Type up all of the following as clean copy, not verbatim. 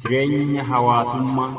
Jireenya hawaasummaa.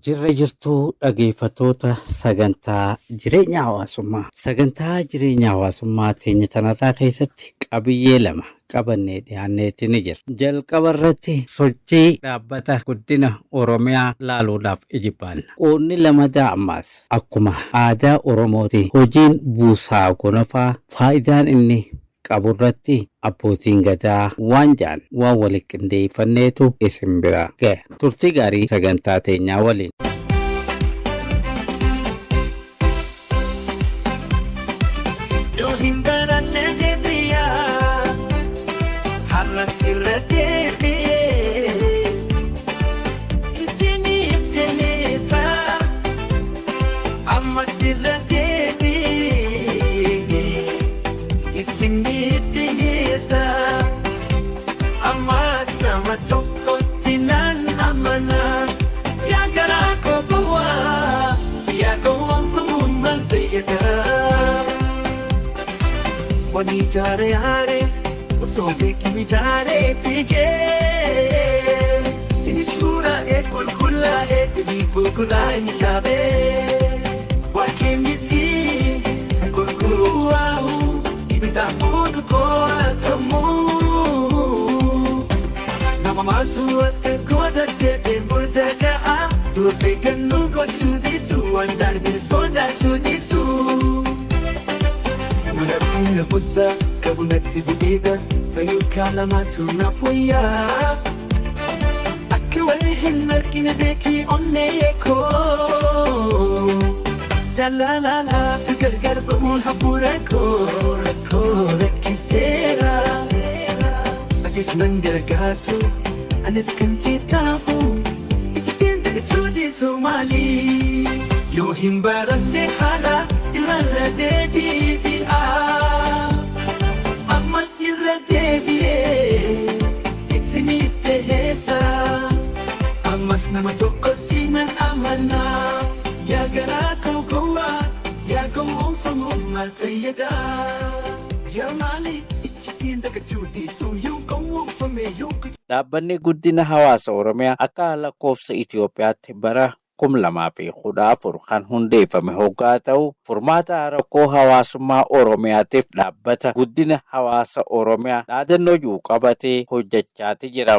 Jirra jirtuu dhaggeeffattoota sagantaa jireenya hawaasummaa. Sagantaa jireenya hawaasummaa teenya tanarraa keessatti qabiyyee lama qabannee dhiyaanneetti ni jira. Jalqaba irratti sochii dhaabbata guddina Oromiyaa laaluudhaaf ijibbaanna. Qoonni lamadaa ammaas akkuma aadaa Oromooti hojiin buusaa gonofaa faayidaan inni qaburratti abbootiin gadaa waan ja'an waan waliin qindeeffanneetu isin bira gaya. Turtii gaarii sagantaa teenyaa waliin. Yoo hin baranne deebi'aa, har'as irra deebi'ee, isiniif kenneessa, ammas irra deebi'ee, isiniif dhiyeessa, ammas nama tokkotti nan amana, yaa garaa koo gowwaa, yaa gowwoomfamuun maal fayyada? Wani jaare haare osoo beekni jaare tigee Inni suuraa qulqullaa'ee tibii qulqullaa'ee ni kaabee Waaqni qulqullaa'u ibidda fuudhu qo'atamu. Nama maaltu akka goota jedhee murtaa'a Durbee gannuu gochuu dhiisu waan darbe sodaachuu dhiisu. Murabiina guddaa qabunatti bibiida fayyuukaa lamaatu naaf wayyaa. Akka walii hin argine beekii onnee koo. Jaalalala gargar ba'uun hafuura koo rakkoo rakkiseera. Atis nan gargaartu anis kan kee taafu ijjitiin dagachuu dhiisu maali? Yoo hin baranne haala irra deebi'aa. Ammas irra deebi'ee isiniif dhiyeessa. Ammas nama tokkotti nan amana. Yaa garaa koo gowwaa, yaa gowwoomfamuun maal fayyada? Yaa maali ijjitiin dagachuu dhiisu yoo gowwoomfame yoo Dhaabbanni guddina hawaasa Oromiyaa akka lakkoofsa Itoophiyaatti bara 2014 kan hundeeffame hoggaa ta'u furmaata rakkoo hawaasummaa Oromiyaatiif dhaabbata guddina hawaasa Oromiyaa dhaadannoo jiru qabatee hojjechaati jira.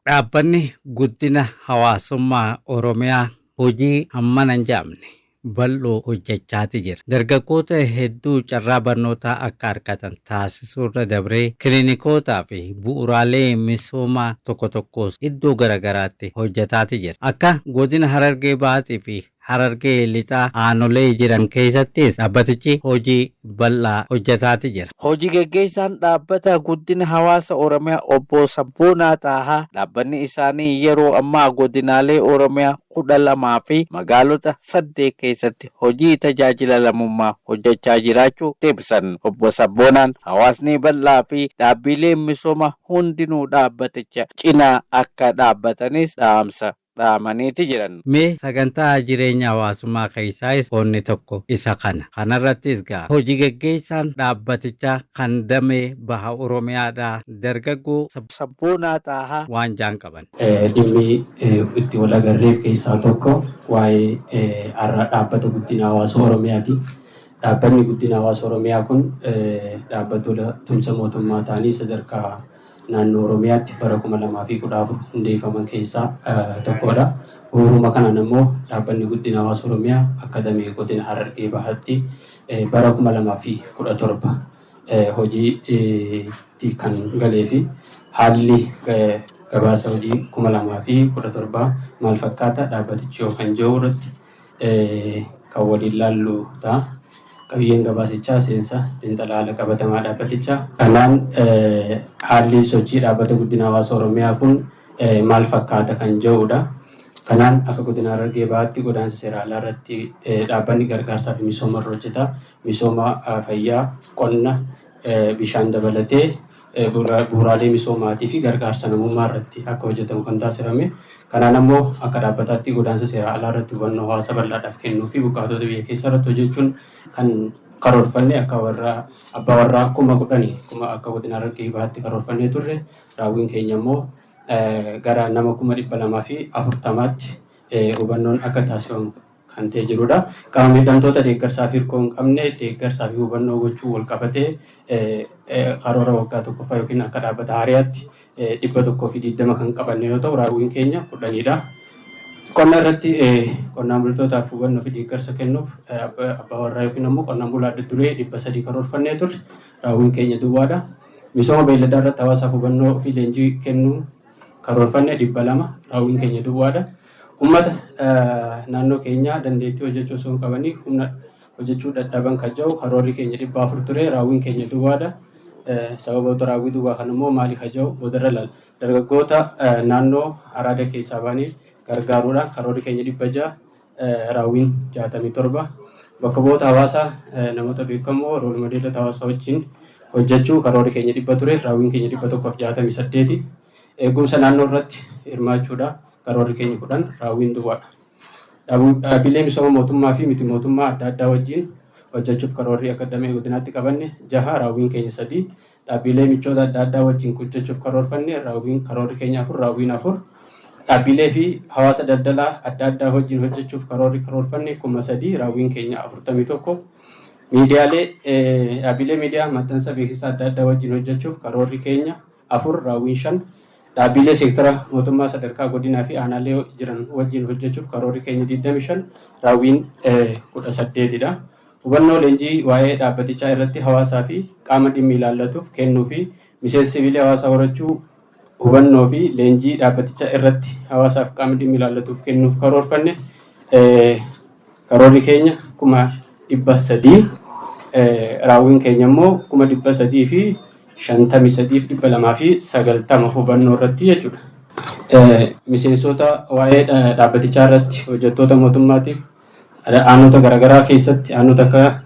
Dhaabbanni guddina hawaasummaa Oromiyaa hojii hammana hin jedhamne bal'oo hojjechaati jira. Dargaggoota hedduu carraa barnootaa akka argatan taasisuurra dabree kilinikootaa fi bu'uuraalee misoomaa tokko tokkos iddoo garaagaraatti hojjetaati jira. Akka godina Harargee Baatii fi Harargee Lixaa aanolee jiran keessattis dhaabbatichi hojii bal'aa hojjetaati jira. Hojii geggeessaan dhaabbata guddina hawaasa Oromiyaa obbo Sabboonaa Xaahaa dhaabbanni isaanii yeroo ammaa godinaalee Oromiyaa 12 fi magaalota 8 keessatti hojii tajaajila lammummaa hojjechaa jiraachuu ibsan. Obbo Sabboonaan hawaasni bal'aa fi dhaabbileen misooma hundinuu dhaabbaticha cinaa akka dhaabbatanis dhaamsa dhaamaniiti jiran. Mee sagantaa jireenya hawaasummaa keessaayis qonni tokko isa kana. Kanarrattis gaa hojii geggeessaan dhaabbatichaa kan damee baha Oromiyaadhaa dargaggoo Sabboonaa Xaahaa waan jaan qaban. Dhimmi itti wal agarreef keessaa tokko waa'ee har'a dhaabbata guddina hawaasa Oromiyaati. Dhaabbanni guddina hawaasa Oromiyaa kun dhaabbatoota tumsa mootummaa ta'anii sadarkaa naannoo Oromiyaatti bara 2014 hundeeffaman keessaa tokkodha. Bu'uuruma kanaan immoo dhaabbanni guddina hawaasa Oromiyaa akka damee godina Harargee Bahaatti bara 2017 hojiitti kan galee fi haalli gabaasa hojii 2017 maal fakkaata dhaabbatichi yoo kan jiru irratti kan waliin laallu ta'a. Qabiyyeen gabaasichaa seensa xiinxala haala qabatamaa dhaabbatichaa. Kanaan haalli sochii dhaabbata guddina hawaasa Oromiyaa kun maal fakkaata kan jedhudha. Kanaan akka godina Harargee Bahaatti godaansa seera alaa irratti dhaabbanni gargaarsaa fi misooma irra hojjeta. Misooma fayyaa, qonna, bishaan dabalatee bu'uuraalee misoomaatii fi gargaarsa namummaa irratti akka hojjetamu kan taasifame. Kanaan ammoo akka dhaabbataatti godaansa seera alaa irratti hubannoo hawaasa bal'aadhaaf kennuu fi buqqaatota biyya keessa irratti hojjechuun kan Karoorfanne akka warra abbaa warraa 10,000 kuma akka godina Harargee Bahaatti karoorfannee turre, raawwiin keenya immoo gara nama 240,000tti hubannoon akka taasifamu kan ta'e jirudha. Qaama miidhamtoota deeggarsaa fi hirkoo hin qabne deeggarsaa fi hubannoo gochuu wal qabatee karoora waggaa tokkoffaa yookiin akka dhaabbata haariyaatti 120 kan qabanne yoo ta'u, raawwiin keenya 10dha. Qonna irratti qonnaan bultootaaf hubannoo fi deeggarsa kennuuf abbaa warraa yookiin ammoo qonnaan bulaa adda duree 300 karoorfannee turre, raawwiin keenya duwwaadha. Misooma beeyladaa irratti hawaasaaf hubannoo fi leenjii kennuu karoorfanne 200, raawwiin keenya duwwaadha. Uummata naannoo keenyaa dandeettii hojjechuu osoo hin qabanii humna hojjechuu dadhaban kan jiru karoorri keenya 400 ture, raawwiin keenya duwwaadha. Sababoota raawwii duwwaa kan immoo maali kan jiru boodarra ilaalla. Dargaggoota naannoo araada keessaa ba'anii gargaaruudhaan karoorri keenya 600, raawwiin 67. Bakka bu'oota hawaasaa, namoota beekamoo, role modelota hawaasaa wajjin hojjechuu karoorri keenya 100 ture, raawwiin keenya 168. Eegumsa naannoo irratti hirmaachuudha. Karoorri keenya 10, raawwiin duwwaadha. Dhaabbilee misooma mootummaa fi miti mootummaa adda addaa wajjin hojjechuuf karoorri akka damee godinaatti qabanne 6, raawwiin keenya 3. Dhaabbilee michoota adda addaa wajjin hojjechuuf karoorfanne, raawwiin karoorri keenya 4, raawwiin 4. Dhaabbilee fi hawaasa daldalaa adda addaa wajjin hojjechuuf karoorri karoorfanne 3000, raawwiin keenya 41. Miidiyaalee, dhaabbilee miidiyaa maxxansa beeksisa adda addaa wajjin hojjechuuf karoorri keenya 4, raawwiin 5. Dhaabbilee seektara mootummaa sadarkaa godinaa fi aanaalee jiran wajjin hojjechuuf karoorri keenya 25, raawwiin 18dha. Hubannoo leenjii waa'ee dhaabbatichaa irratti hawaasaa fi qaama dhimmi ilaallatuuf kennuu fi miseensa siviilii hawaasaa horachuu, hubannoo fi leenjii dhaabbatichaa irratti hawaasaaf qaama dhimmi ilaallatuuf kennuuf karoorfanne, karoorri keenya 300,000, raawwiin keenya immoo 353,290 hubannoo irratti jechuudha. Miseensota waa'ee dhaabbatichaa irratti hojjettoota mootummaatiif aanota garaagaraa keessatti, aanota akka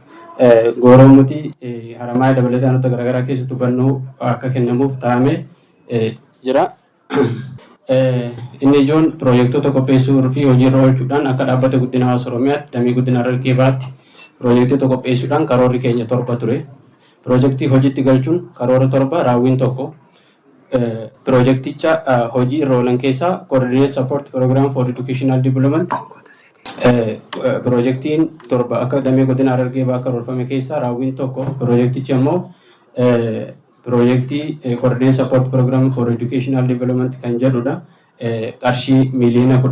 Gooroomuti, Haramaaya dabalatee aanota garaagaraa keessatti hubannoo akka kennamuuf taa'amee jira. Inni ijoon piroojektota qopheessuu fi hojiirra oolchuudhaan akka dhaabbata guddina hawaasa Oromiyaatti damee guddina Harargee Bahaatti piroojektota qopheessuudhaan karoorri keenya 7 ture. Piroojeektii hojiitti galchuun karoora 7, raawwiin 1. Piroojeekticha hojii irra oolan keessaa Coordinated Support Program for Educational Development piroojeektiin 7 akka damee godina Harargee Bahaa karoorfame keessaa raawwiin 1. Piroojeektichi ammoo piroojeektii Coordinated Support Program for Educational Development kan jedhudha. Qarshii 10 miiliyoona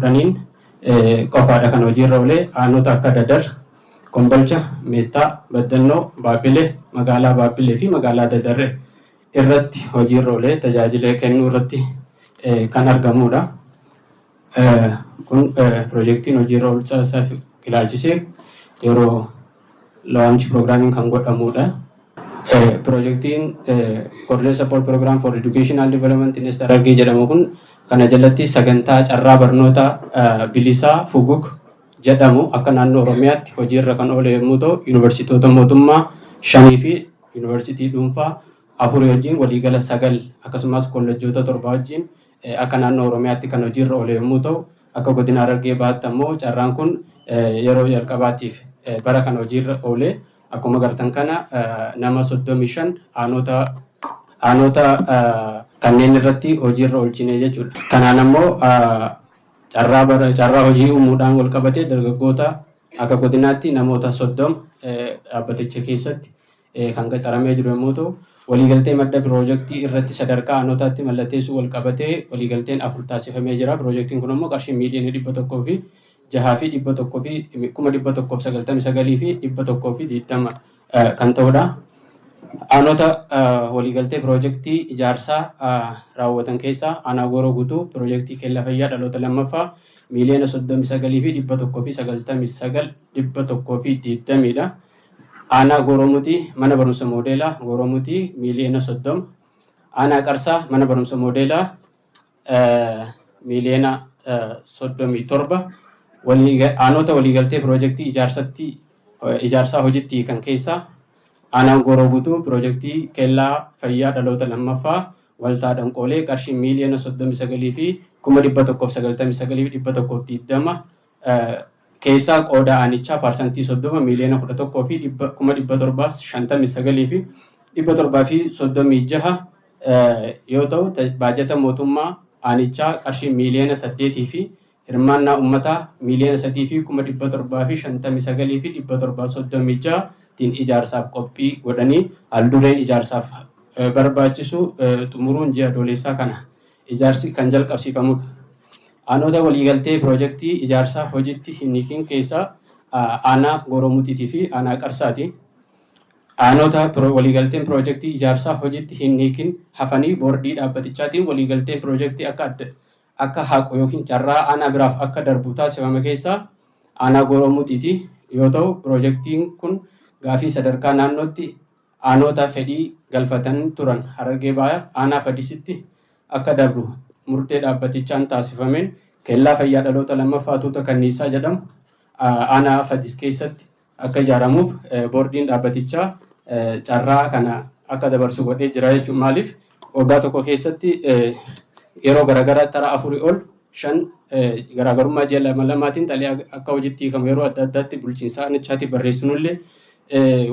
qofaadha kan hojiirra oolee, aanota akka Dadar, Kombolcha, Meettaa, Baddannoo, Baabbilee, magaalaa Baabbilee fi magaalaa Dadarre irratti hojiirra oolee tajaajila kennuu irratti kan argamudha. Kun piroojeektiin hojiirra oolchaa isaa ilaalchisee yeroo launch programiin kan godhamudha. Piroojeektiin Coordinated Support Program for Educational Development in East Harargee jedhamu kun kana jalatti sagantaa carraa barnoota bilisaa Fugug jedhamu akka naannoo Oromiyaatti hojiirra kan oole yommuu ta'u, yuunivarsiitoota mootummaa shanii fi yuunivarsiitii dhuunfaa afurii wajjin waliigala sagal, akkasumas kolleejjota 7 wajjin akka naannoo Oromiyaatti kan hojiirra oole yommuu ta'u, akka godina Harargee Bahaatti ammoo carraan kun yeroo jalqabaatiif bara kana hojiirra oole. Akkuma agartan kana nama 35 aanota kanneen irratti hojiirra oolchine jechuudha. Kanaan ammoo carraa hojii uumuudhaan wal qabatee dargaggoota akka godinaatti namoota 30 dhaabbaticha keessatti kan qacaramee jiru yommuu ta'u, waliigaltee madda piroojeektii irratti sadarkaa aanotaatti mallatteessuu wal qabatee waliigalteen afur taasifamee jira. Piroojeektiin kun immoo qarshii 106,199,120 kan ta'udha. Aanota waliigaltee piroojeektii ijaarsaa raawwatan keessaa aanaa Gooroo Guutuu piroojeektii kellaa fayyaa dhaloota lammaffaa 39,199,120dha. Aanaa Gooroo mana barumsa moodeelaa Gooroo 30 miiliyoona. Aanaa Qarsaa mana barumsa moodeelaa 37 miiliyoona. Aanota waliigaltee piroojeektii ijaarsatti ijaarsaa hojiitti kan keessaa aanaan Gooroo Guutuu piroojeektii kellaa fayyaa dhaloota lammaffaa Waltaa Dhanqoolee qarshii 39,199,120. Keessaa qooda aanichaa 30% 11,000 fi 759,736 yoo ta'u, baajata mootummaa aanichaa qarshii 8 miiliyoona fi hirmaannaa uummataa 3,759,736 tiin ijaarsaaf qophii godhanii haaldureen ijaarsaaf barbaachisu xumuruun ji'a Adoolessaa kana ijaarsi kan jalqabsiifamudha. Aanota waliigaltee piroojeektii ijaarsaa hojiitti hin hiikin keessaa aanaa Gooroo Muxiitii fi aanaa Qarsaati. Aanota waliigalteen piroojeektii ijaarsaa hojiitti hin hiikin hafanii boordii dhaabbatichaatiin waliigalteen piroojeektii akka haqu yookiin carraa aanaa biraaf akka darbu taasifame keessaa aanaa Gooroo Muxiitii yoo ta'u, piroojeektiin kun gaafii sadarkaa naannootti aanota fedhii galfatan turan Harargee Bahaa aanaa Fadisitti akka dabru murtee dhaabbatichaan taasifameen kellaa fayyaa dhaloota lammaffaa tuuta kanniisaa jedhamu aanaa Fadis keessatti akka ijaaramuuf boordiin dhaabbatichaa carraa kana akka dabarsu godhee jira jechuudha. Maaliif, waggaa tokko keessatti yeroo garaagaraa taraa afurii ol shan garaagarummaa ji'a lama lamaatiin xalayaa akka hojiitti hiikamu yeroo adda addaatti bulchiinsa aanichaatti barreessinullee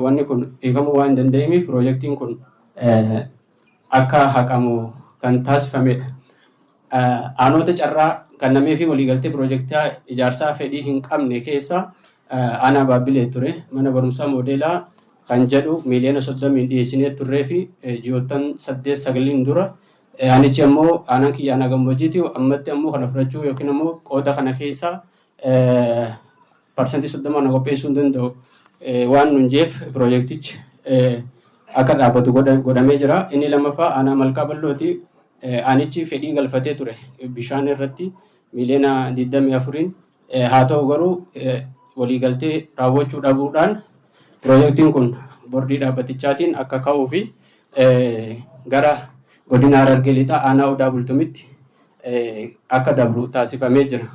wanni kun hiikamuu waan hin danda'iniif piroojeektiin kun akka haqamu kan taasifamedha. Aanota carraa kennamee fi waliigaltee piroojeektii ijaarsaa fedhii hin qabne keessaa aanaa Baabbilee ture. Mana barumsaa moodeelaa kan jedhu 30 miiliyoona dhiyeessinee turree fi ji'oottan 8 9n dura aanichi ammoo aanaan kiyya aanaa gammoojjiiti, ammatti ammoo kana fudhachuu yookiin ammoo qooda kana keessaa 30% na qopheessuu hin danda'u waan nun jeef piroojeektichi akka dhaabbatu godhamee jira. Inni lammaffaa aanaa Malkaa Bal'ooti. Aanichi fedhii galfatee ture bishaan irratti 24 miiliyoonaan, haa ta'u garuu waliigaltee raawwachuu dhabuudhaan piroojeektiin kun boordii dhaabbatichaatiin akka ka'uu fi gara godina Harargee Lixaa aanaa Odaa Bultumitti akka dabru taasifamee jira.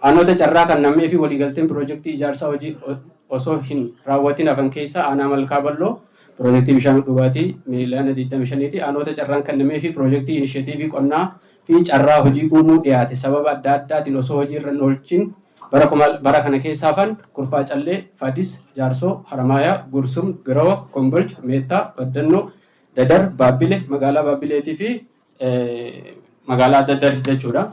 Aanota carraa kennamee fi waliigalteen piroojeektii ijaarsaa hojii osoo hin raawwatin hafan keessaa aanaa Malkaa Bal'oo piroojeektii bishaan dhugaatii 25 miiliyoona. Aanota carraan kennamee fi piroojeektii inisheetiivii qonnaa fi carraa hojii uumuu dhiyaate sababa adda addaatiin osoo hojii irra hin oolchin bara kana keessa hafan Kurfaa Callee, Fadis, Jaarsoo, Haramaayaa, Gursum, Girawa, Kombolcha, Meettaa, Baddannoo, Dadar, Baabbile, magaalaa Baabbileetii fi magaalaa Dadar jechuudha.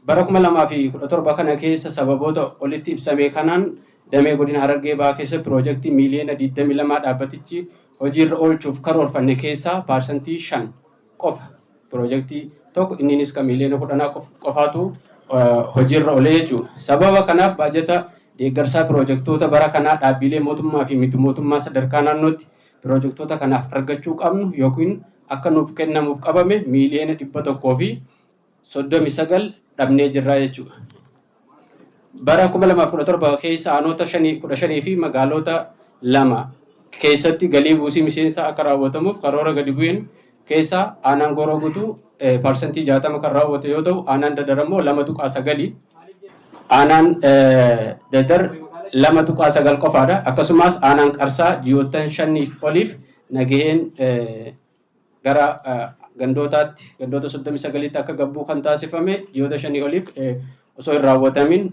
Bara 2017 kana keessa sababoota olitti ibsame kanaan damee godina Harargee Bahaa keessa piroojeektii 22 miiliyoona dhaabbatichi hojiirra oolchuuf karoorfanne keessaa 5% qofa, piroojeektii tokko inninis kan 10 miiliyoona qofaatu hojiirra oolee jechuudha. Sababa kanaaf baajata deeggarsaa piroojeektoota bara kanaa dhaabbilee mootummaa fi miti mootummaa sadarkaa naannootti piroojeektoota kanaaf argachuu qabnu yookiin akka nuuf kennamuuf qabame 139 miiliyoona dhabnee jirra jechuudha. Bara 2017 keessa aanota 15 fi magaalota lama keessatti galii buusii miseensaa akka raawwatamuuf karoora gadi bu'een keessaa aanaan Gooroo Guutuu 60% kan raawwate yoo ta'u, aanaan Dadar ammoo 2.9. Aanaan Dadar 2.9 qofaadha. Akkasumas aanaan Qarsaa ji'oottan shaniif oliif nagaheen gara gandootaatti, gandoota 39tti akka gabbuu kan taasifame ji'oota 5 oliif osoo hin raawwatamin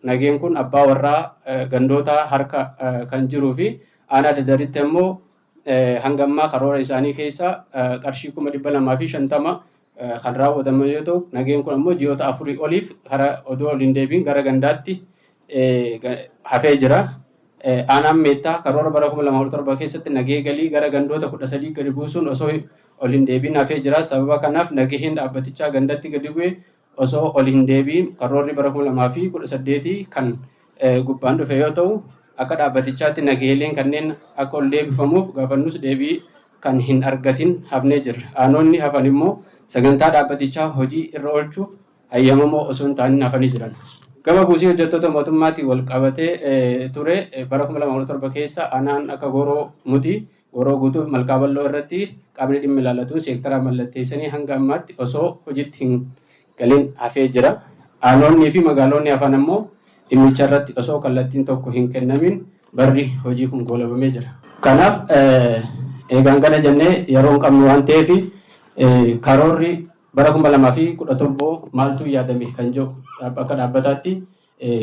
nageen kun abbaa warraa gandoota harka kan jiruu fi aanaa Dadaritti ammoo hanga ammaa karoora isaanii keessa qarshii 250,000 kan raawwatame yoo ta'u, nageen kun ammoo ji'oota 4 oliif karaa odoo ol hin deebiin gara gandaatti hafee jira. Aanaan Meettaa karoora bara 2017 keessatti nagahee galii gara gandoota 13 gadi buusuun osoo ol hin deebiin hafee jira. Sababa kanaaf nagaheen dhaabbatichaa gandatti gadi bu'e osoo ol hin deebiin karoorri bara 2018 kan gubbaan dhufe yoo ta'u, akka dhaabbatichaatti nagaheeleen kanneen akka ol deebifamuuf gaafannus deebii kan hin argatin hafnee jirra. Aanonni hafan immoo sagantaa dhaabbatichaa hojii irra oolchuuf hayyamamoo osoo hin taane hafanii jiran. Gama buusii hojjettoota mootummaatiin wal qabatee ture bara 2017 keessa aanaan akka Gooroo Muxii, Gooroo Guutuu, Malkaa Bal'oo irratti qaamni dhimmi ilaallatuun seektara mallatteessanii hanga ammaatti osoo hojiitti hin galin hafee jira. Aanonni fi magaalonni hafan ammoo dhimmicha irratti osoo kallattiin tokko hin kennamin barri hojii kun goolabamee jira. Kanaaf eegaan kana jennee yeroo hin qabnu waan ta'eef, karoorri bara 2017 maaltu yaadame kan jedhu akka dhaabbataatti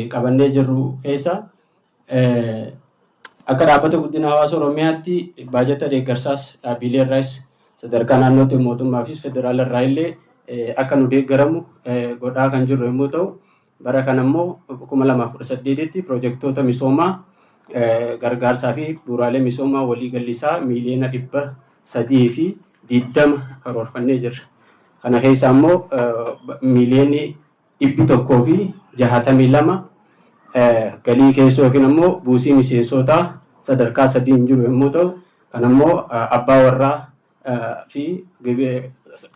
qabannee jirru keessa akka Dhaabbata Guddina Hawaasa Oromiyaatti baajata deeggarsaas dhaabbilee irraas sadarkaa naannootti mootummaa fi federaala irraa illee akka nu deeggaramu godhaa kan jirru yommuu ta'u, bara kana immoo 2018tti piroojektota misoomaa gargaarsaa fi bu'uuraalee misoomaa waliigalli isaa 320,000,000 karoorfannee jirra. Kana keessa immoo 162,000,000 galii keessoo yookiin immoo buusii miseensotaa sadarkaa sadiin jiru yommuu ta'u, kan immoo abbaa warraa fi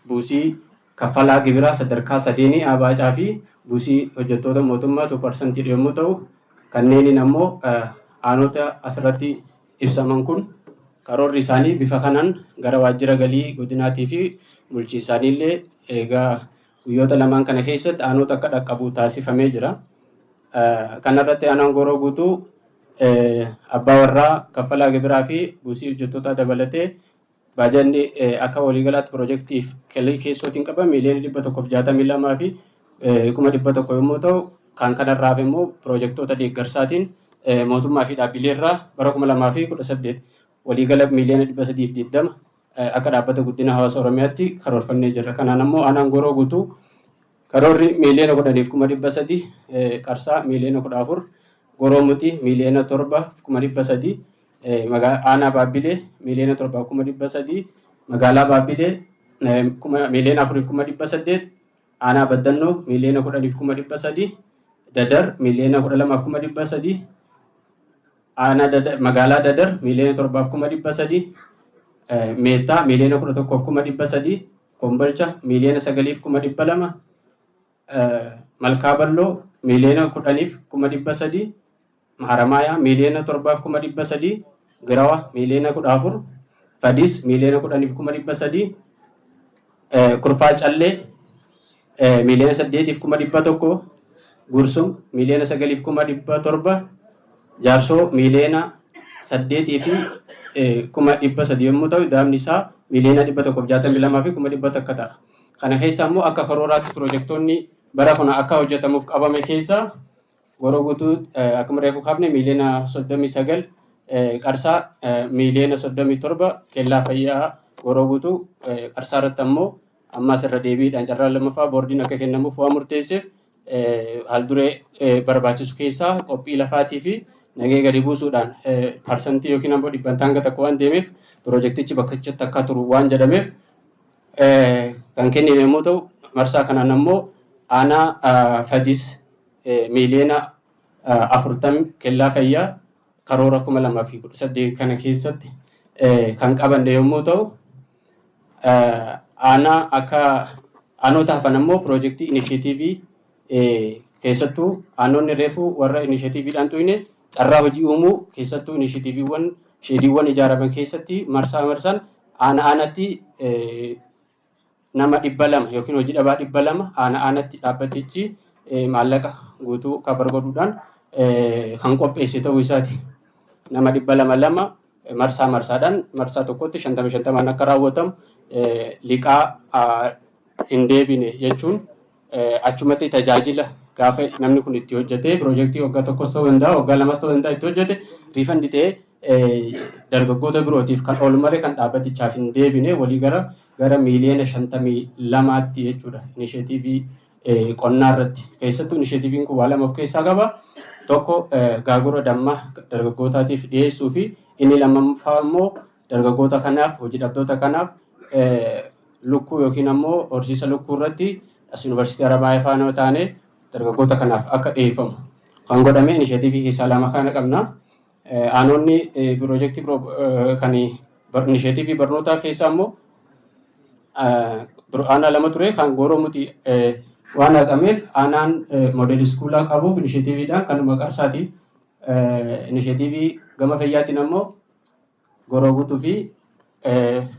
buusii kaffalaa gibiraa sadarkaa sadeenii abaacaa fi buusii hojjettoota mootummaa 2% yommuu ta'u, kanneeniin ammoo aanota asirratti ibsaman kun karoorri isaanii bifa kanaan gara waajjira galii godinaatii fi bulchiinsaaniillee egaa guyyoota lamaan kana keessatti aanota akka dhaqqabu taasifamee jira. Kanarratti aanaan Gooroo Guutuu abbaa warraa kaffalaa gibiraa fi buusii hojjettoota dabalatee baajanni akka waliigalaatti piroojeektiif galii keessootiin qaban 162,100,000 yommuu ta'u, kan kanarraaf immoo piroojeektoota deeggarsaatiin mootummaa fi dhaabbilee irraa bara 2018 waliigala 320,000,000 akka Dhaabbata Guddina Hawaasa Oromiyaatti karoorfannee jirra. Kanaan ammoo aanaan Gooroo Guutuu karoorri 10,300,000, Qarsaa 14,000,000, Gooroo Muxii 7,300,000, aanaa Baabbilee 7,300,000, magaalaa Baabbilee 4,800,000, aanaa Baddannoo 10,300,000, Dadar 12,300,000, aanaa magaalaa Dadar 7,300,000, Meettaa 11,300,000, Kombolcha 9,200,000, Malkaa Balloo 10,300,000, Haramaayaa 7,300,000, Girawa 14,000,000, Fadis 10,300,000, Kurfaa Callee 8,100,000, Gursum 9,700,000, Jaarsoo 8,300,000 yommuu ta'u, daamni isaa 162,100,000 ta'a. Kana keessa immoo akka karooraatti piroojektonni bara kana akka hojjetamuuf qabame keessa Gooroo Guutuu akkuma reefu kaafne 39,000,000, Qarsaa 37,000,000, kellaa fayyaa Gooroo Guutuu Qarsaa irratti ammoo ammas irra deebiidhaan carraa lammaffaa boordiin akka kennamuuf waan murteesseef haalduree barbaachisu keessaa qophii lafaatii fi nagee gadi buusuudhaan parsantii yookiin ammoo dhibbantaa hanga tokko waan deemeef piroojeektichi bakkichatti akka turu waan jedhameef kan kennine yommuu ta'u, marsaa kanaan ammoo aanaa Fadis 40,000,000 kellaa fayyaa karoora 2018 kana keessatti kan qabanne yommuu ta'u, aanaa akka aanota hafan ammoo piroojeektii inisheetiivii keessattuu aanonni reefuu warra inisheetiiviidhaan tuyne carraa hojii uumuu keessattuu inisheetiiviiwwan sheediiwwan ijaaraman keessatti marsaa marsaan aana aanatti nama 200 yookiin hojii dhabaa 200 aana aanatti dhaabbatichi maallaqa guutuu kabar godhuudhaan kan qopheesse ta'uu isaati. Nama 200 lama marsaa marsaadhaan marsaa tokkotti 50 50n akka raawwatamu liqaa hin deebine jechuun achumatti tajaajila gaafa namni kun itti hojjete piroojeektii waggaa tokkos ta'uu danda'a, waggaa lamas ta'uu danda'a, itti hojjete refund ta'ee dargaggoota birootiif kan oolu malee kan dhaabbatichaaf hin deebine walii gara 52,000,000tti jechuudha. Inisheetiivii qonnaa irratti keessattuu inisheetiiviin kun waa lama of keessaa qaba. Tokko gaagura dammaa dargaggootaatiif dhiyeessuu fi inni lammaffaa immoo dargaggoota kanaaf, hojii dhabdoota kanaaf lukkuu yookiin ammoo horsiisa lukkuu irratti as Yuunivarsiitii Haramaayaa faana taane dargaggoota kanaaf akka dhiyeeffamu kan godhame inisheetiivii keessaa lama kana qabna. Aanonni piroojeektii kan inisheetiivii barnootaa keessaa immoo aanaa lama ture, kan Gooroo Muxii waan haqameef aanaan model iskuulaa qabu inisheetiiviidhaan kanuma Qarsaati. Inisheetiivii gama fayyaatiin ammoo Gooroo Guutuu fi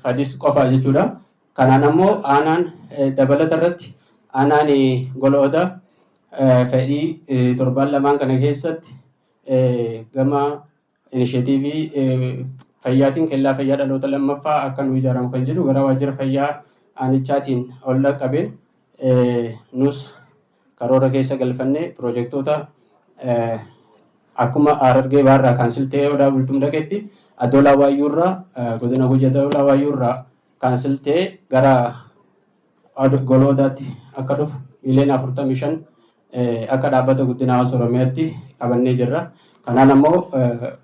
Fadis qofa jechuudha. Kanaan ammoo aanaan dabalata irratti aanaan Gola Odaa fedhii torbaan lamaan kana keessatti gama inisheetiivii fayyaatiin kellaa fayyaa dhaloota lammaffaa akka nu ijaaramu kan jedhu gara waajjira fayyaa aanichaatiin ol dhaqqabeen nus karoora keessa galfannee piroojeektoota Akkuma Harargee Bahaarraa cancel ta'ee Odaa Bultum dhaqetti, Adoolaa Waayyuurraa, godina Gujii Adoolaa Waayyuurraa cancel ta'ee gara Goloodaatti akka dhufu miiliyoona 45 akka Dhaabbata Guddina Hawaasa Oromiyaatti qabannee jirra. Kanaan ammoo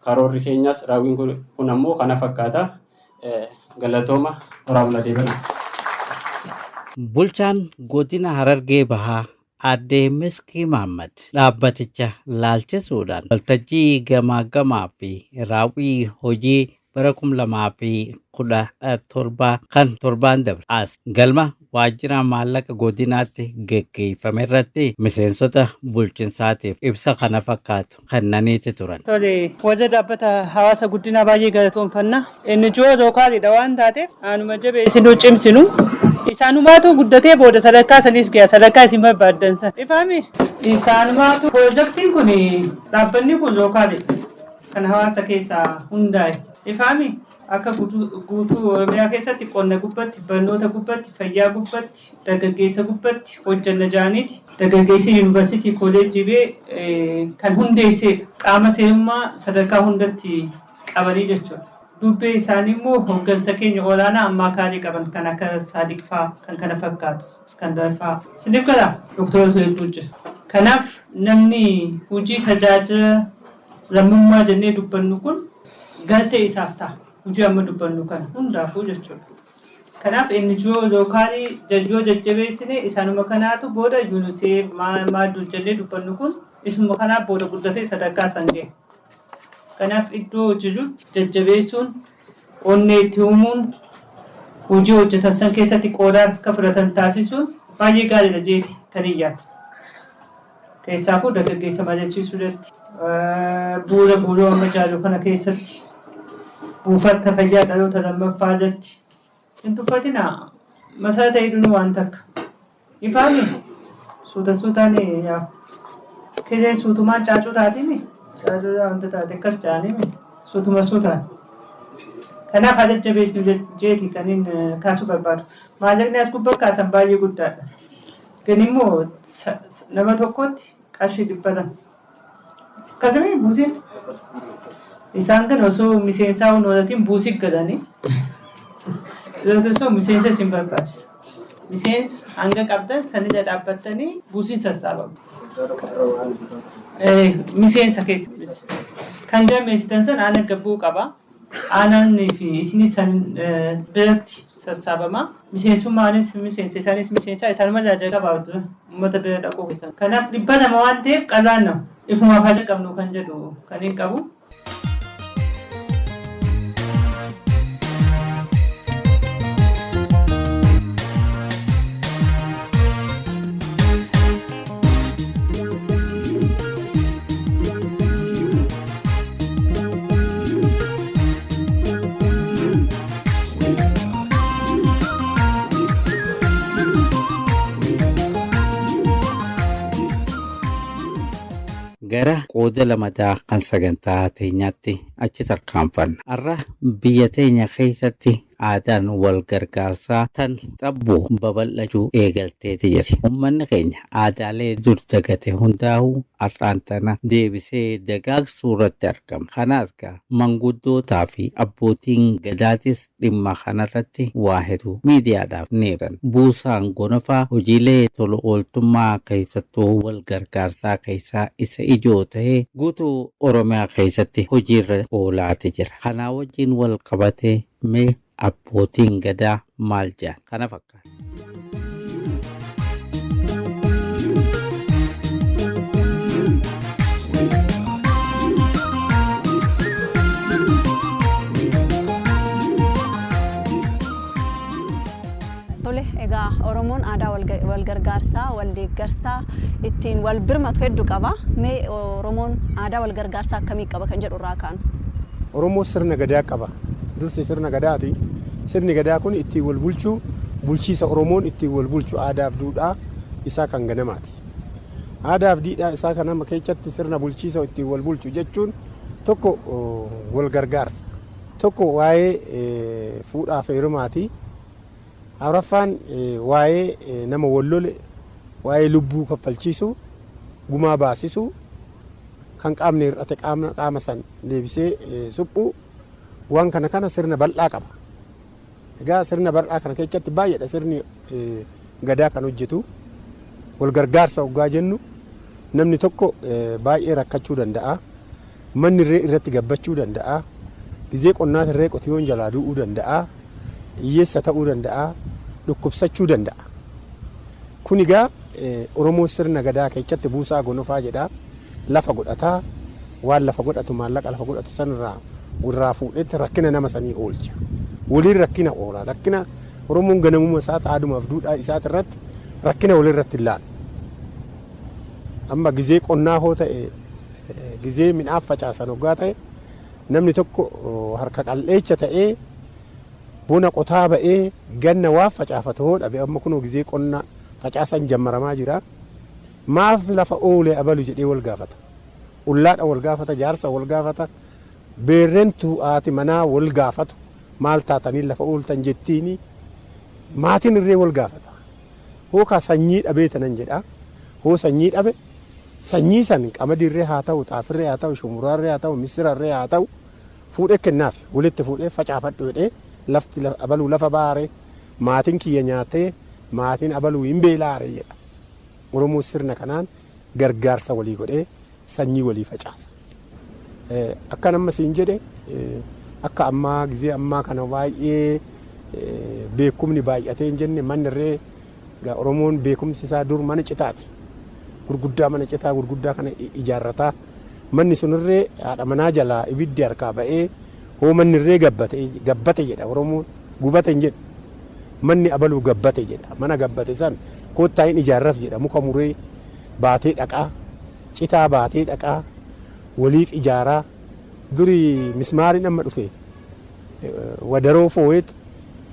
karoorri keenyas raawwiin kun ammoo kana fakkaata. Galatooma, horaa bulaa, deebana. Bulchaan godina Harargee Bahaa Aadde Miskii Mahammad dhaabbaticha laalchisuudhaan waltajjii gamaa gamaa fi raawwii hojii bara 2017 kan torbaan dabre as galma waajjira maallaqa godinaatti geggeeffame irratti miseensota bulchinsaatiif ibsa kana fakkaatu kennaniiti turan. Tole, waza dhaabbata hawaasa guddinaa baay'ee galatoonfanna. NGO localiidha waan taateef anuma jabeessinuu cimsinu. Isaanumaatu guddatee booda sadarkaa sanis ga'a, sadarkaa isin barbaaddan san. Ifaami? Isaanumaatu piroojaktiin kun, dhaabbanni kun localidha. Kan hawaasa keessaa hundaa'e. Ifaami? Akka guutuu Oromiyaa keessatti qonna gubbatti, barnoota gubbatti, fayyaa gubbatti, dargaggeessa gubbatti hojjanna jaaniiti. Dargaggeessi yuunivarsiitii, kooleejjii bee kan hundeessedha. Qaama seerummaa sadarkaa hundatti qabanii jechuudha. Dubbee isaanii immoo hooggansa keenya olaanaa ammaa kaalii qaban kan akka Saadiq fa'aa, kan kana fakkaatu, Iskandar fa'aa. Isiniif galaa, doktora hedduu jira. Kanaaf namni hojii tajaajila lammummaa jennee dubbannu kun galtee isaaf ta'a. Hojii amma dubbannu kana hundaafuu jechuudha. Kanaaf NGO localii yoo jajjabeessine, isaanuma kanaatu booda UNICEF maal jennee dubbannu kun isuma kanaaf booda guddatee sadarkaa san gahe. Kanaaf iddoo jirutti jajjabeessuun, onnee itti uumuun, hojii hojjetan san keessatti qooda akka fudhatan taasisuun baay'ee gaariidha jeeti kan hin yaadu. Keessaafuu dargaggeessa mari'achiisuu irratti, bu'uura bu'uura amma jaalu kana keessatti, buufata fayyaa dhaloota lammaffaa irratti hin tuffatina, masarata hidhuun waan takka. Ifaami suuta suutaan yaa kiree suutumaan caacuu taatimi, caacuu wanta taate akkas jedhaniimi suutuma suutaan. Kanaaf haa jajjabeessinu jeeti kan inni kaasuu barbaadu. Maallaqni as gubbaa kaasan baay'ee guddaadha. Gani immoo nama tokkotti qarshii 200. Akkasuma buusiin isaan kan osoo miseensaa hin horatin buusii galanii. Osoo miseensa isin barbaachisa. Miseensa hanga qabdan sanirra dhaabbattanii buusiin sassaabamu. Miseensa keessa. Kan galmeessitan san aanaa gabbuu qaba. Aanaan fi isinis san biratti sassaabama. Miseensummaanis miseensa, isaanis miseensa, isaanuma jalqabaa uummata bira dhaquu keessan. Kanaaf 200 waan ta'eef qallaan nama. Ifumaaf haja qabnu kan jedhu kan hin qabu. Gara qooda lamataa kan sagantaa teenyaatti achi tarkaanfanna. Har'a biyya teenya keessatti aadaan wal gargaarsaa tan xabboo babal'achuu eegalteeti jirti. Uummanni keenya aadaalee dur dagate hundaa'uu har'aan tana deebisee dagaagsuu irratti argama. Kanaas gaa manguddootaa fi abbootiin gadaatis dhimma kanarratti waa hedduu miidiyaadhaaf ni ibsan. Buusaan gonofaa hojiilee tola ooltummaa, keessattuu wal gargaarsaa keessaa isa ijoo ta'ee guutuu Oromiyaa keessatti hojiirra oolaati jira. Kanaa wajjin wal qabatee mee abbootiin gadaa maal jedhan? Kana fakkaata. Tole, egaa Oromoon aadaa wal gargaarsaa, wal deeggarsaa, ittiin wal birmatu hedduu qaba. Mee Oromoon aadaa wal gargaarsaa akkamii qaba kan jedhu irraa kaanu. Oromoo sirna gadaa qaba. Dursi sirna gadaati. Sirni gadaa kun ittiin wal bulchuu, bulchiisa Oromoon ittiin wal bulchu, aadaaf duudhaa isaa kan ganamaati. Aadaaf duudhaa isaa kan nama keessatti sirna bulchiisa ittiin wal bulchu jechuun tokko wal gargaarsa. Tokko waa'ee fuudhaaf heerumaati. Afraffaan waa'ee nama wal lole, waa'ee lubbuu kaffalchiisuu, gumaa baasisuu. Kan qaamni hir'ate qaama san deebisee suphuu, waan kana kana sirna bal'aa qaba. Egaa sirna bal'aa kana keessatti baay'eedha sirni gadaa kan hojjetu. Wal gargaarsa hoggaa jennu, namni tokko baay'ee rakkachuu danda'a. Manni irree irratti gabbachuu danda'a. Gizee qonnaati irree qotiyoon jalaa du'uu danda'a. Hiyyeessa ta'uu danda'a. Dhukkubsachuu danda'a. Kun egaa Oromoo sirna gadaa keessatti buusaa gonofaa jedha. Lafa godhataa, waan lafa godhatu, maallaqa lafa godhatu sanirraa irraa fuudhetti rakkina nama sanii oolcha. Waliin rakkina oola. Rakkina Oromoon ganamuma isaa aadumaaf duudhaa isaati irratti rakkina walirratti hin laalu. Amma gizee qonnaa hoo ta'e, gizee midhaan facaasan hoggaa ta'e, namni tokko harka qal'eecha ta'ee bona qotaa ba'ee ganna waan facaafatu hoo dhabe, amma kunoo gizee qonnaa facaasan jammaramaa jira. Maaf lafa oole abalu jedhee wal gaafata. Ullaadha wal gaafata, jaarsa wal gaafata, beerrentu haati manaa wal gaafatu, maal taatanii lafa ooltan jettiini, maatiin irree wal gaafata. Hookaa sanyii dhabee tanan jedha. Hoo sanyii dhabe, sanyii san qamadiirree haa ta'u, xaafirree haa ta'u, shumburaarree haa ta'u, misirarree haa ta'u, fuudhee kennaaf, walitti fuudhee facaafadhu jedhee, lafti abaluu lafa baare, maatiin kiyya nyaatee maatiin abaluu hin beelaare jedha. Oromoo sirna kanaan gargaarsa walii godhee sanyii walii facaasa. Akkan amma siin jedhe, akka ammaa gizee ammaa kana baay'ee beekumni baay'atee hin jenne, manni irree Oromoon beekumsi isaa dur mana citaati. Gurguddaa, mana citaa gurguddaa kana ijaarrataa. Manni sunirree haadha manaa jalaa ibiddi harkaa ba'ee hoo manni irree gabbate, gabbate jedha Oromoon, gubate hin jedhu. Manni abaluu gabbate jedha. Mana gabbate san koottaa hin ijaarraf jedha, muka muree baatee dhaqaa, citaa baatee dhaqaa, waliif ijaaraa. Duri mismaariin amma dhufe, wadaroo foo'eet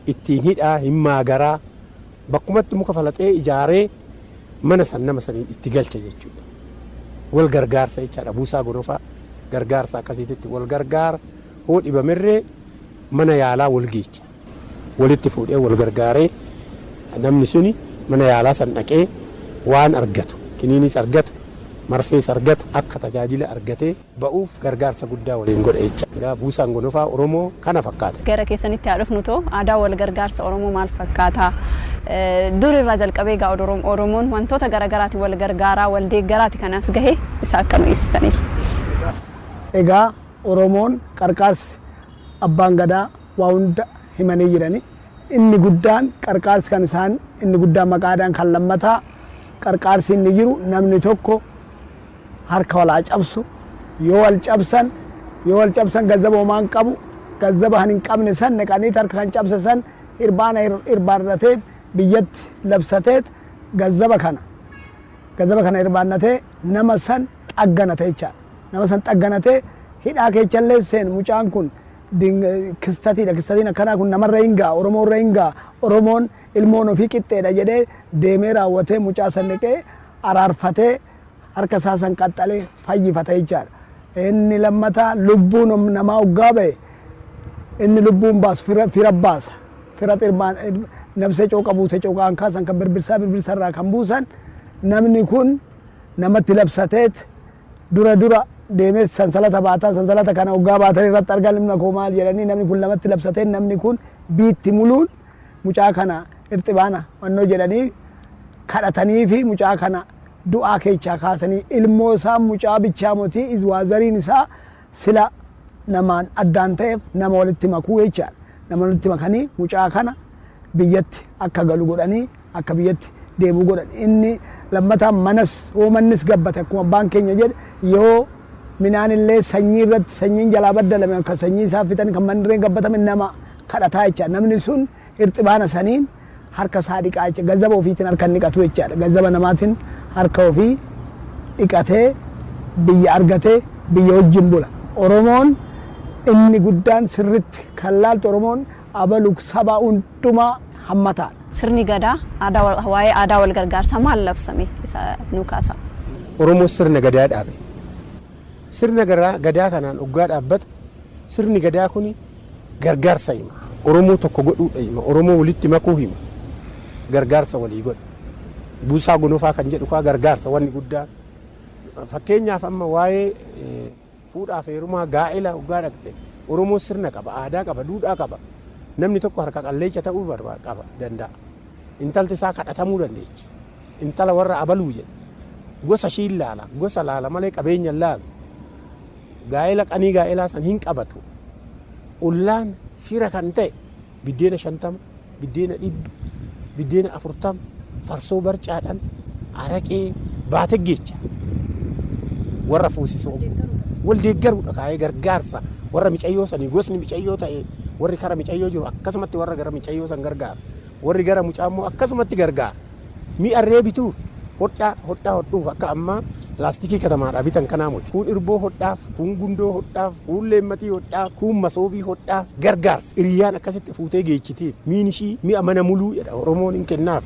ittiin hidhaa hin maagaraa, bakkumatti muka falaxee ijaaree mana san nama saniin itti galcha jechuudha. Wal gargaarsa jechaadha, buusaa gonofaa gargaarsa akkasiititti wal gargaara, hoo dhibamerree mana yaalaa wal geecha. Walitti fuudhee wal gargaaree namni suni mana yaalaa san dhaqee waan argatu, kiniinis argatu, marfees argatu, akka tajaajila argatee ba'uuf gargaarsa guddaa waliin godha jecha. Egaa buusaan gonofaa Oromoo kana fakkaata. Gara keessanitti haa dhufnu too, aadaa wal gargaarsa Oromoo maal fakkaata? Dur irraa jalqabee egaa Oromoon wantoota garaagaraatiin wal gargaaraa, wal deeggaraati kan as gahe, isa akka nu ibsitaniif. Egaa Oromoon qarqaarsi abbaan gadaa waa hunda himanii jirani. Inni guddaan qarqaarsi kan isaan inni guddaan maqaadhaan kan lammataa qarqaarsi inni jiru, namni tokko harka walaa cabsu, yoo wal cabsan gazzaba homaan qabu, gazzaba han hin qabne san neqaniit harka kan cabse san irbaana irbaannatee biyyatti labsateet gazzaba kana irbaannatee nama san xagganate jechaadha. Nama san xagganatee hidhaa keechallee seenu, mucaan kun kistatiidha. Kistatiin akkanaa kun namarra hin ga'a, Oromoo irra hin ga'a. Oromoon ilmoon ofii qixxeedha jedhee deemee raawwatee mucaa san dhiqee araarfatee harka isaa san qaxxalee fayyifata jechaadha. Inni lammataa lubbuun namaa hoggaa ba'e, inni lubbuun baasu fira baasa. Fira xirbaan nabsee cooqa buute cooqaan kaasan, kan birbirsaa birbirsa kan buusan, namni kun namatti labsateet dura dura deemee sansalata baataa, sansalata kana hoggaa baatan irratti argan, ilma koo maal jedhanii, namni kun namatti labsatee namni kun biitti muluun mucaa kana irxibaana wannoo jedhanii kadhatanii fi mucaa kana du'aa keechaa kaasanii, ilmoo isaa mucaa bichaa motii waazariin isaa sila namaan addaan ta'eef nama walitti makuu jechaadha. Nama walitti makanii mucaa kana biyyatti akka galu godhanii, akka biyyatti deebi'u godhan. Inni lammataa manas hoo mannis gabbate, akkuma abbaan keenya jedhe, yoo midhaan illee sanyii irratti sanyiin jalaa baddalame, akka sanyii isaa fixan, kan manni irreen gabbatame nama kadhataa jecha. Namni sun irxibaana saniin harka isaa dhiqaa jecha. Gazzaba ofiitiin harka hin dhiqatu jechaadha. Gazzaba namaatiin harka ofii dhiqatee biyya argatee biyya wajjin bula. Oromoon inni guddaan sirritti kan laaltu, Oromoon abalu saba hundumaa hammataadha. Sirni gadaa aadaa waa'ee aadaa wal gargaarsaa maal labsame, isa nu kaasa. Oromoo sirna gadaa dhaabe. Sirna gadaa kanaan hoggaa dhaabbatu, sirni gadaa kun gargaarsa hima. Oromoo tokko godhuudha hima. Oromoo walitti makuu hima. Gargaarsa walii godha. Buusaa gonofaa kan jedhu kaa gargaarsa wanni guddaan. Fakkeenyaaf amma waa'ee fuudhaaf heerumaa gaa'ela hoggaa dhaqxe, Oromoo sirna qaba, aadaa qaba, duudhaa qaba. Namni tokko harka qalleecha ta'uu qaba danda'a. Intalti isaa kadhatamuu dandeechi. Intala warra abaluu jedha. Gosa ishii laala, gosa laala malee qabeenya hin laalu. Gaa'ela qanii gaa'elaa san hin qabatu. Ollaan fira kan ta'e biddeena 50, biddeena 100, biddeena 40, farsoo barcaadhaan, araqee baate geecha. Warra fuusisoo. Wal deeggaruudha kaa'ee gargaarsa warra micayyoo sanii, gosni micayyoo ta'e, warri kara micayyoo jiru akkasumatti warra gara micayyoo san gargaara. Warri gara mucaa immoo akkasumatti gargaara. Mi'arree bituuf hodhaa hodhaa hodhuuf akka ammaa laastikii katamaadhaa bitan kanaa miti. Kuun irboo hodhaaf, kuun gundoo hodhaaf, kuun leemmatii hodhaaf, kuun masoobii hodhaaf gargaarsa. Hiriyyaan akkasitti fuutee geechitiif. Miin ishii mi'a mana muluu jedha Oromoon hin kennaaf.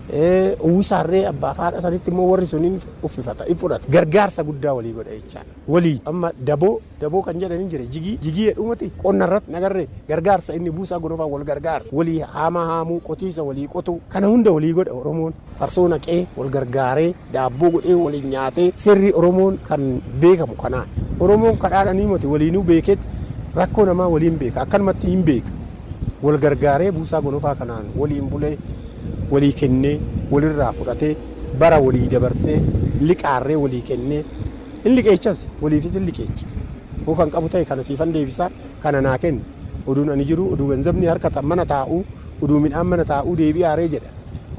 Uwwisaarree abbaa fi haadha sanitti immoo warri sun hin uffifata, hin fudhata. Gargaarsa guddaa walii godha jechaadha. Walii amma daboo daboo kan jedhan hin jire, jigii jigii jedhumati qonna irratti nagarree gargaarsa inni buusaa gonofaa wal gargaarsa, walii haamaa haamuu, qotiisa walii qotuu, kana hunda walii godha Oromoon. Farsoo naqee wal gargaaree, daabboo godhee waliin nyaatee, sirri Oromoon kan beekamu kanaan. Oromoon kadhaadhanii miti, waliinuu beekeet rakkoo namaa waliin beeka, akkanumatti hin beeka. Wal gargaaree buusaa gonofaa kanaan waliin bulee, walii kennee, walirraa fudhatee, bara walii dabarsee, liqaarree walii kennee, hin liqeechas, waliifis hin liqeecha. Hoo kan qabu ta'e kana siifan deebisaa, kana naa kenni. Oduun ani jiru, oduu ganzabni harka mana taa'uu, oduu midhaan mana taa'uu deebi'aaree jedha.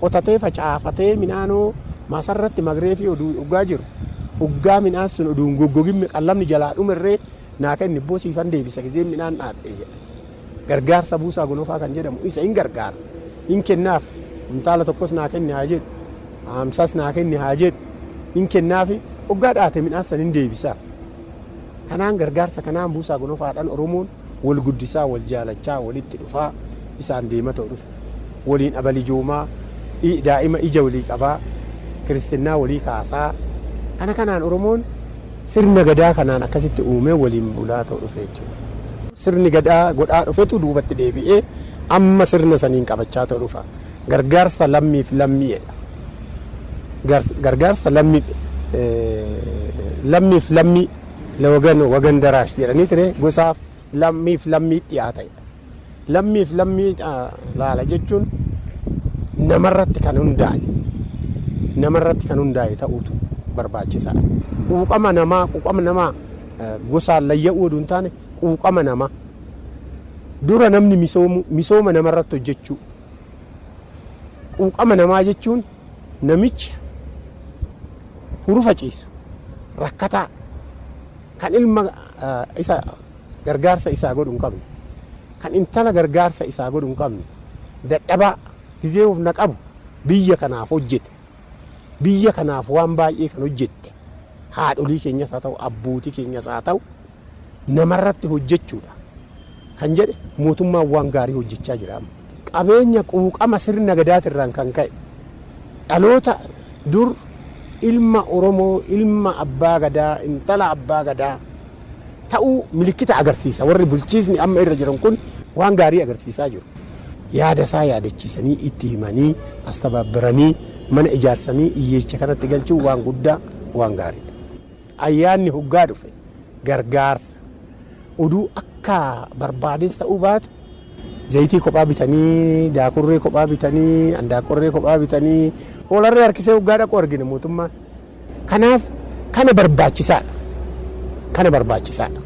Qotatee facaafatee midhaanoo maasarratti magree fi oduu dhugaa jiru. Uggaa midhaan sun oduu hin goggogin qallamni jalaa dhumerree naa kenni ibboo, siifan deebisa gizeen midhaan dhaadhee jedha. Gargaarsa buusaa gonofaa kan jedhamu isa hin gargaara. Hin kennaaf, kuntaala tokkos naa kenni haa jedhu, 50s naa kenni haa jedhu, hin kennaafi, oggaa dhaate midhaan san hin deebisaaf. Kanaan gargaarsa kanaan buusaa gonofaadhaan Oromoon wal guddisaa, wal jaalachaa, walitti dhufaa isaan deematoo dhufe. Waliin abalijoomaa, daa'ima ija walii qabaa, kiristinnaa walii kaasaa. Kana kanaan Oromoon sirna gadaa kanaan akkasitti uumee waliin bulaa ta'u dhufe jechuudha. Sirni gadaa godhaa dhufetu duubatti deebi'ee amma sirna saniin qabachaa ta'u dhufa. Gargaarsa lammiif lammiidha. Gargaarsa lammiif lammii, ለወገን ወገን ደራሽ jedhanii ture, gosaaf lammiif lammii dhiyaatedha. Lammiif lammii laala jechuun namarratti kan hundaa'e, namarratti kan hundaa'e ta'uutu barbaachisaadha. Quuqama namaa, quuqama namaa gosaan layya'uu oduu hin taane, quuqama namaa dura namni misoomu, misooma namarratti hojjechuu. Quuqama namaa jechuun namicha hurufa ciisu, rakkataa kan ilma isa gargaarsa isaa godhu hin qabne, kan intala gargaarsa isaa godhu hin qabne, dadhabaa gizee of na qabu, biyya kanaaf hojjete, biyya kanaaf waan baay'ee kan hojjette haadholii keenyas haa ta'u, abbootii keenyas haa ta'u, namarratti hojjechuudha kan jedhe mootummaan waan gaarii hojjechaa jira amma. Qabeenya quuqama sirna gadaatirraan kan ka'e dhaloota dur ilma Oromoo, ilma abbaa gadaa, intala abbaa gadaa ta'uu milikkita agarsiisa. Warri bulchiisni amma irra jiran kun waan gaarii agarsiisaa jiru. Yaada isaa yaadachiisanii, itti himanii, astabaabbaranii, mana ijaarsanii hiyyeecha kanatti galchuu waan guddaa, waan gaariidha. Ayyaanni hoggaa dhufe gargaarsa oduu akka barbaades ta'uu baatu, zayitii kophaa bitanii, daakurree kophaa bitanii, andaaqorree kophaa bitanii, hoolarree harkisee hoggaa dhaqu argina mootummaan. Kanaaf kana barbaachisaadha. Kana barbaachisaadha.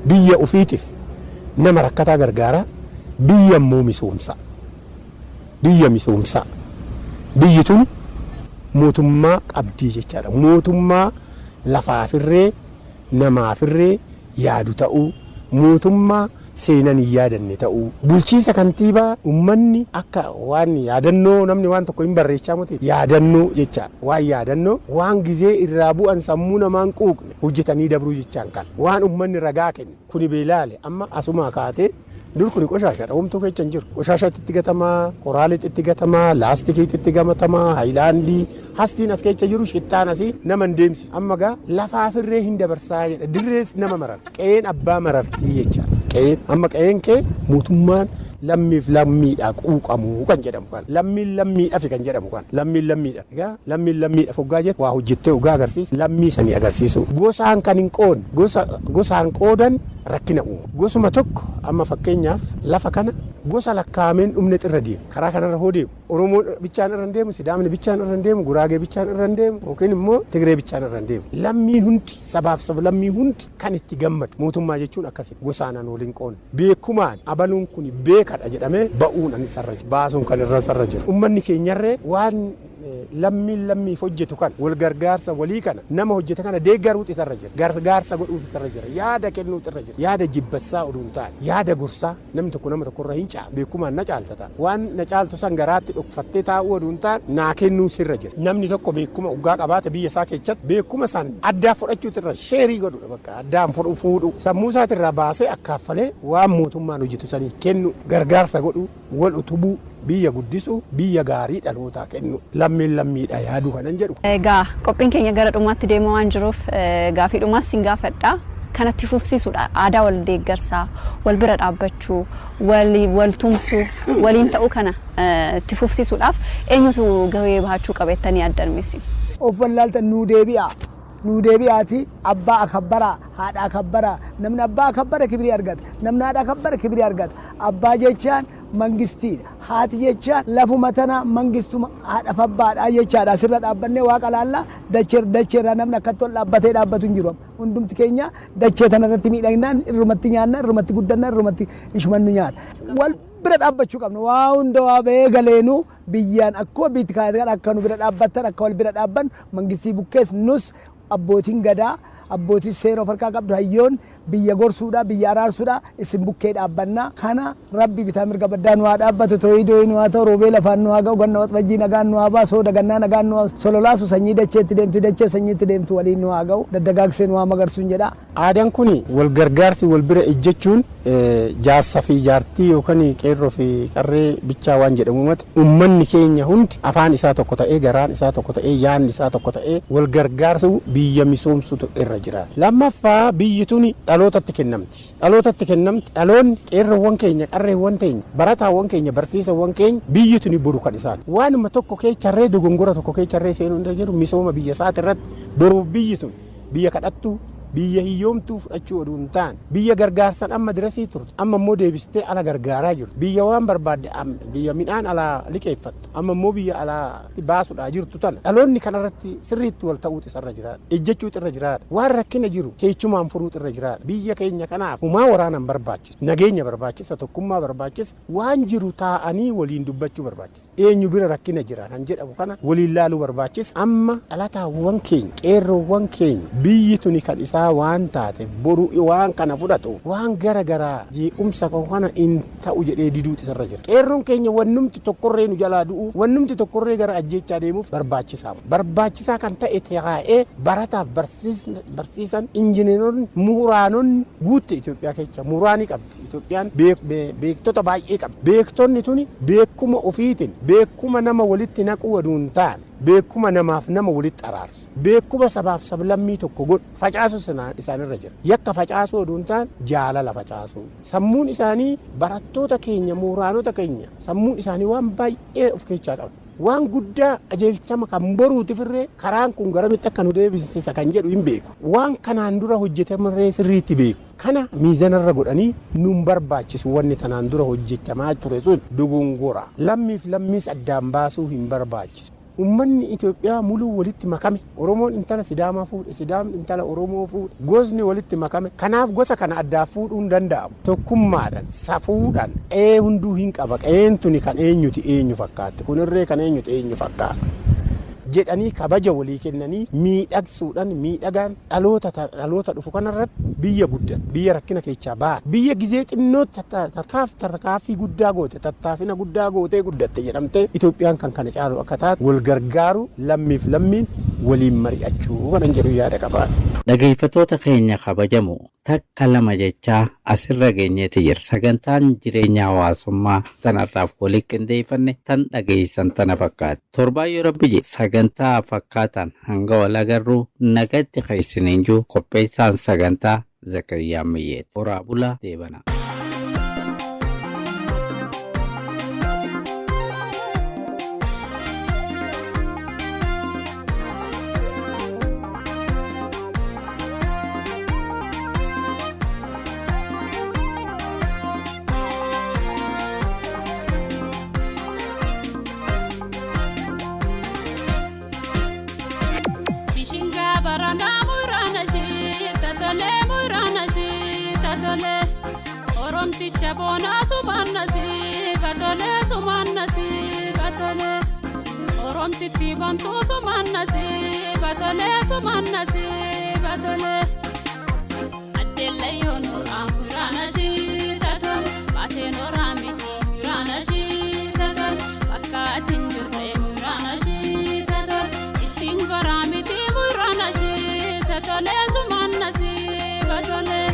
Biyya ofiitiif nama rakkataa gargaaraa, biyya immoo misoomsaa. Biyya misoomsaa. Biyyi tun mootummaa qabdii jechaadha. Mootummaa lafaafirree namaafirree yaadu ta'uu, mootummaa seenan hin yaadanne ta'uu, bulchiisa kantiibaa uummanni akka waan yaadannoo, namni waan tokko hin barreechaa miti, yaadannoo jechaadha. Waan yaadannoo, waan gizee irraa bu'an sammuu namaan quuqne hojjetanii dabruu jechaan kan waan uummanni ragaa kennu kuni beelaale. Amma asumaa kaatee dur kuni qoshaashaadha, homtuu keessa hin jiru. Qoshaashaatti itti gatamaa, qoraalitti itti gatamaa, laastikiitti itti gatamaa, haayilaandii hastiin as keessa jiru, shittaan asii nama hin deemsisu. Amma gaa lafaafirree hin dabarsaa jedha, dirrees nama mararti, qe'een abbaa marartii jechaadha. Qe'een amma qe'een kee mootummaan Lammiif lammiidha quuqamuu kan jedhamu kana. Lammiin lammiidhafi kan jedhamu kana. Lammiin lammiidha. Egaa lammiin lammiidhaaf hoggaa jettu waa hojjettee hoggaa agarsiis lammii sanii agarsiisu. Gosaan kan hin qoodne gosa gosaan qoodan rakkina uuma. Gosuma tokko amma fakkeenyaaf lafa kana gosa lakkaa'ameen dhumne irra deemu. Karaa kanarra hoo deemu. Oromoo bichaan irra hin deemu, Sidaamni bichaan irra hin deemu, Guraagee bichaan irra hin deemu, yookiin immoo Tigree bichaan irra hin deemu. Lammiin hundi sabaaf sablammii hundi kan itti gammadu mootummaa jechuun akkasi. Gosaan waliin qoodne. Beekumaan abaluun kun beekadha jedhamee ba'uun ani sarra jira. Baasuun kan irra sarra jira. Uummanni keenyarree waan lammiin lammiif hojjetu kan wal gargaarsa walii kana nama hojjete kana deeggaruutu isarra jira. Gargaarsa godhuutu isarra jira. Yaada kennuutu irra jira. Yaada jibbassaa oduu hin taane. Yaada gorsaa namni tokko nama tokkorra hin caalu. Beekumaan na caalta ta'a. Waan na caaltu san garaatti dhokfattee taa'uu oduu hin taane naa kennuu sirra jira. Namni tokko beekuma uggaa qabaate biyya isaa keessatti beekuma san addaa fudhachuutu irra share godhudha bakka addaan fudhu fuudhu. Sammuu isaatirraa baasee akkaaffalee waan mootummaan hojjetu sanii kennu gargaarsa godhu wal utubuu biyya guddisuu biyya gaarii dhalootaa kennu lammiin lammiidha yaaduu kanan jedhu. Egaa qophiin keenya gara dhumaatti deemaa waan jiruuf gaafii dhumaas sin gaafadha. Kanatti fufsiisuudha aadaa wal deeggarsaa, wal bira dhaabbachuu, wal tumsuu, waliin ta'uu kana itti fufsiisuudhaaf eenyutu gahee bahachuu qaba jettanii addan misi? Of wallaaltan nuu deebi'a. Nuu deebi'aati abbaa akabbaraa, haadha akabbaraa. Namni abbaa akabbara kibirii argata. Namni haadha akabbara kibirii argata. Abbaa jechaan mangistiidha. Haati jechaan lafuma tana mangistuma haadhaaf abbaadha jechaadha. Asirra dhaabbannee waaqa laallaa dacheerraa namni akkatti ol dhaabbatee dhaabbatu hin jiru. Hundumti keenya dachee tanarratti miidhagnaan irrumatti nyaanna, irrumatti guddanna, irrumatti ishumannu nyaata. Wal bira dhaabbachuu qabna. Waa hunda waa bahee galeenuu biyyaan akkuma biitti kaayatan akka nu bira dhaabbattan akka wal bira dhaabban mangistii bukkees nus abbootiin gadaa abbootiin seera of harkaa qabdu hayyoon biyya gorsuudha biyya araarsuudha isin bukkee dhaabbannaa kana rabbi bitaa mirga baddaa nu haa dhaabbatu tooyidoo nu haa ta'u roobee lafaan nu haa ga'u ganna waxbajjii nagaan nu haa baasu dagannaa nagaan nu haa sololaasu sanyii dacheetti deemti dachee sanyiitti deemtu waliin nu haa ga'u daddagaagsee nu haa magarsuun jedha. Aadaan kun wal gargaarsi wal bira ejjechuun jaarsa fi jaartii yookaan qeerroo fi qarree bichaa waan jedhamu mati uummanni keenya hundi afaan isaa tokko ta'ee garaan isaa tokko ta'ee yaadni isaa tokko ta'ee wal gargaarsu biyya misoomsutu irra jira. Lammaffaa biyyi tuni dhalootatti kennamti. Dhalootatti kennamti dhaloonni qeerroowwan keenya qarreewwan teenya barataawwan keenya barsiisawwan keenya biyyi tuni boru kan isaati. Waanuma tokko keecharree dogongora tokko keecharree seenuu hin jiru misooma biyya isaati irratti boruuf biyyi tun biyya kadhattuu biyya hiyyoomtuu fudhachuu oduu hin taane biyya gargaarsan amma dirasii turte amma immoo deebistee ala gargaaraa jirtu biyya waan barbaadde biyya midhaan alaa liqeeffattu amma immoo biyya alaa baasuudhaa jirtu tana dhaloonni kanarratti sirriitti wal ta'uutu isarra jiraata ejjechuutu irra jiraata waan rakkina jiru keechumaan furuutu irra jiraata biyya keenya kanaaf humaa waraanaan barbaachisa nageenya barbaachisa tokkummaa barbaachisa waan jiru taa'anii waliin dubbachuu barbaachisa eenyu bira rakkina jira kan jedhamu kana waliin laaluu barbaachisa amma dhalataawwan keenya qeerroowwan keenya biyyi tuni kan isaa waan taate boru waan kana fudhatu waan gara garaa jeequmsa kana hin ta'u jedhee diduutu isarra jira qeerroon keenya wannumti tokkorree nu jalaa du'uuf wannumti tokkorree gara ajjeechaa deemuuf barbaachisaa barbaachisaa kan ta'e taa'ee barataaf barsiisan injineeronni muuraanonni guutte Itoophiyaa keessa muuraanii qabdi Itoophiyaan beektota baay'ee qabdi beektonni tuni beekuma ofiitiin beekuma nama walitti naquu oduu hin taane beekuma namaaf nama walitti araarsu beekuma sabaaf sablammii tokko godhu facaasu isaanirra jira yakka facaasuu oduu hin taane jaalala facaasuu sammuun isaanii barattoota keenya muuraanota keenya sammuun isaanii waan baay'ee of keessaa qaba. Waan guddaa qajeelchama kan boruutifirree karaan kun garamitti akka nu deebisisa kan jedhu hin beeku. Waan kanaan dura hojjetamarree sirriitti beeku. Kana miizanarra godhanii nun barbaachisu wanni tanaan dura hojjetamaa ture sun dogongora. Lammiif lammiis addaan baasuu hin barbaachisu. Uummanni Itoophiyaa muluu walitti makame. Oromoon intala Sidaamaa fuudhe, Sidaamni intala Oromoo fuudhe, gosni walitti makame. Kanaaf gosa kana addaa fuudhuun danda'amu. Tokkummaadhaan, safuudhaan, qe'ee hunduu hin qaba. Qe'een tuni kan eenyuti eenyu fakkaatti? Kunirree kan eenyuti eenyu fakkaata? Jedhanii kabaja walii kennanii miidhagsuudhaan miidhagaan dhaloota dhufu kanarratti biyya guddate biyya rakkina keessaa baate biyya gizee xinnootti tarkaaffii guddaa goote tattaafina guddaa gootee guddatte jedhamtee Itoophiyaan kan kana caalu akka taatu wal gargaaru lammiif lammiin waliin mari'achuu kanan jedhu yaada qabaa. Dhageeffattoota keenya kabajamu takka lama jechaa asirra geenyeeti jira. Sagantaan jireenya hawaasummaa tanarraaf waliin qindeeffanne tan dhageessan tana fakkaata. Torbaan yoo rabbi jedhe sagantaa fakkaatan hanga wal agarru nagatti keessaniin jiru qopheessaan sagantaa Zakariyaa Miyyeeti. Horaa bulaa deebana. Boonaa sumaan nasiiba tolee sumaan nasiiba tolee Oromtitti bantuu sumaan nasiiba tolee sumaan nasiiba tolee Addeellayyoon horaa muraana shiita tole baateen horaa miti muraana shiita tole bakka ati hin jirre muraana shiita tole ittiin goraa miti muraana shiita tolee sumaan nasiiba tolee.